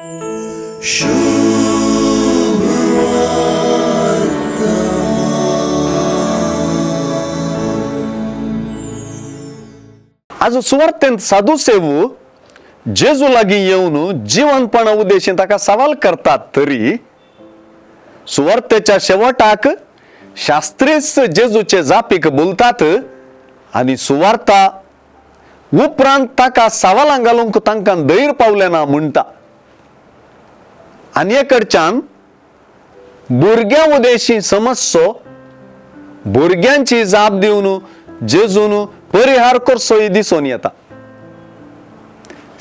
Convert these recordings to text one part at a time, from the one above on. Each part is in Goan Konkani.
आज सुवार्थेंत साधू सेवू जेजू लागीं येवन जिवनपणा उद्देशीन ताका सवाल करतात तरी सुवार्थेच्या शेवटाक शास्त्रीच जेजूचे जापीक बोलतात आनी सुवार्ता उपरांत ताका सवालां घालूंक तांकां धैर्य पावलें ना म्हणटा. आनी कडच्यान भुरग्यां उदेशी समजचो भुरग्यांची जाप दिवन जेजून परिहार करचोय दिसून येता.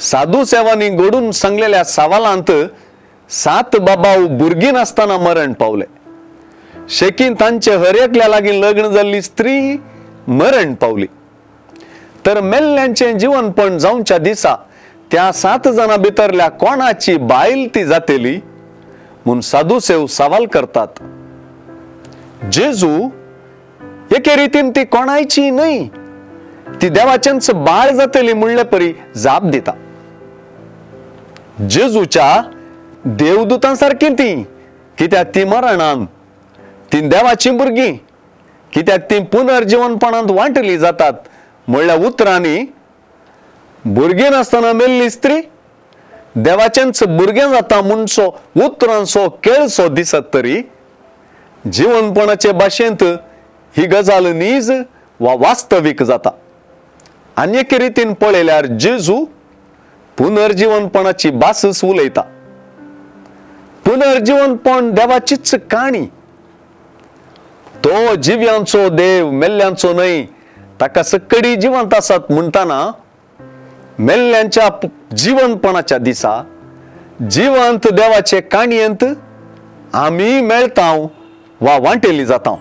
साधू सेवांनी घडून सांगलेल्या सवालांत 7 बाबाव भुरगीं नासतना मरण पावले. शेकीन तांचे हर एकल्या लागीं लग्न जाल्ली स्त्री मरण पावली. तर मेल्ल्यांचें जिवनपण जावच्या दिसा त्या 7 जाणां भितरल्या कोणाची बायल ती जातेली म्हूण साधू सेव सवाल करतात. जेजू एके रितीन ती कोणायची न्हय, ती देवाचेंच बाळ जातली म्हणले परी जाप दिता. जेजूच्या देवदूतां सारकी ती, कित्याक ती मरणान ती देवाची भुरगीं, कित्याक ती पुनर्जिवनपणांत वांटली जातात. म्हणल्या उतरांनी भुरगीं नासतना मेल्ली स्त्री देवाचेंच भुरगें जाता म्हणचो उतरांचो केळसो दिसत तरी जिवनपणाचे भाशेंत ही गजाल नीज वा वास्तवीक जाता. आनी एके रितीन पळयल्यार जेजू पुनर्जिवनपणाची भासच उलयता. पुनर्जिवनपण देवाचीच काणी. तो जिव्यांचो देव, मेल्ल्यांचो न्हय, ताका सक्कडी जिवंत आसात म्हणटाना मेल्ल्यांच्या जिवनपणाच्या दिसा जिवंत देवाचे काणयेंत आमी मेळता वा वांटेली जाता.